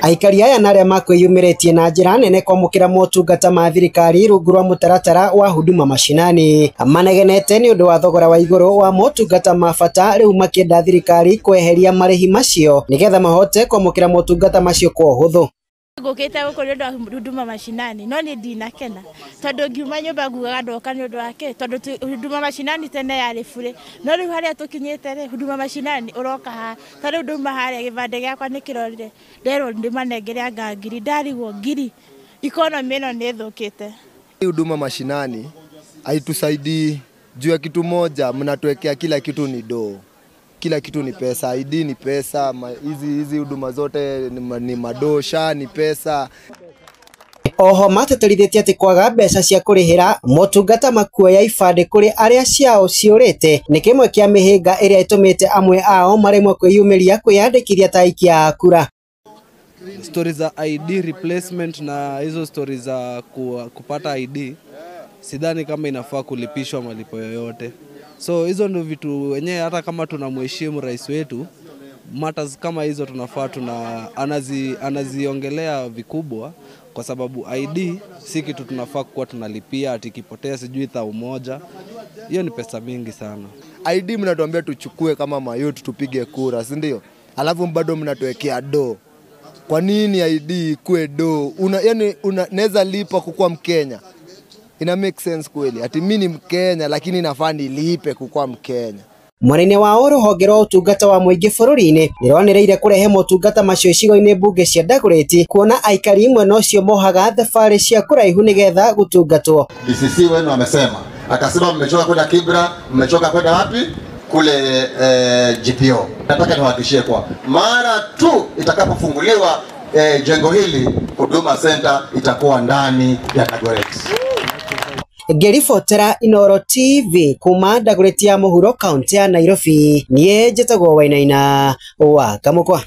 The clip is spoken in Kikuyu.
Aikari aya na arĩa makwĩyumĩrĩtie na njĩra nene kwamũkĩra motungata ma thirikari rungu rwa mũtaratara wa Huduma Mashinani manegenete nĩ ũndũ wa thogora wa igũrũ wa motungata ma bata, rĩu makĩenda thirikari kweheria marĩhi macio nĩgetha mahote kwamũkĩra motungata macio kwa ũhũthũ. Ngũkĩte gũkũ nĩ ũndũ wa Huduma Mashinani, no niĩ ndinakena tondũ ngiuma nyũmba ngugaga ndoka nĩ ũndũ wake, tondũ Huduma Mashinani tene yarĩ bure, no rĩu harĩa tũkinyĩte rĩ, Huduma Mashinani ũroka haha. Ta rĩu ndauma harĩa gĩbandĩ gĩakwa nĩ kĩrorire, nderwo ndĩmanengere anga ngiri, ndarigwo ngiri, economy ĩno nĩ ĩthũkĩte. Huduma Mashinani haitusaidii juu ya kitu moja, mnatuwekea kila kitu ni doo, kila kitu ni pesa, ID ni pesa, hizi huduma zote ni madosha, ni pesa. Oho mateterithĩtie atĩ kwaga mbeca cia kũrĩhĩra motungata makuoya ibandĩ kũrĩ arĩa ciao ciũrĩte nĩ kĩmwe kĩa mĩhĩnga ĩrĩa ĩtũmĩte amwe ao maremwo kwĩyumĩria kwĩyandĩkithia ta aikia a kura. Stories za ID replacement na hizo stories za kupata ID sidhani kama inafaa kulipishwa malipo yoyote. So hizo ndio vitu wenyewe, hata kama tunamheshimu rais wetu, matters kama hizo tunafaa anaziongelea vikubwa, kwa sababu ID si kitu tunafaa kuwa tunalipia ati ikipotea sijui 1,000. Hiyo ni pesa mingi sana. ID mnatuambia tuchukue kama mayutu tupige kura, si ndio? Alafu bado mnatuwekea do. Kwa nini ID ikue do? Yaani unaweza lipa kukua Mkenya? Ina make sense kweli? Ati mimi ni Mkenya lakini nafaa nilipe kukua Mkenya. Mwanene wa rũhonge rwa ũtungata wa mũingĩ bũrũri-inĩ nĩrwanĩrĩire kũrehe motungata macio icigo-inĩ mbunge cia Dagoretti, kuona aikari mwena ũcio mohaga thabarĩ cia kũraihu nĩgetha gũtungatwo. DCC wenu amesema, akasema mmechoka kwenda Kibra, mmechoka kwenda wapi? Kule GPO. Nataka niwahakikishie kwa mara tu itakapofunguliwa jengo hili, Huduma Center itakuwa ndani ya Dagoretti. Ngĩribotera Inooro TV kuma Dagoretti ya mũhuro kaunti ya Nairobi, niĩ njĩtagwo Wainaina wa Kamũkwa.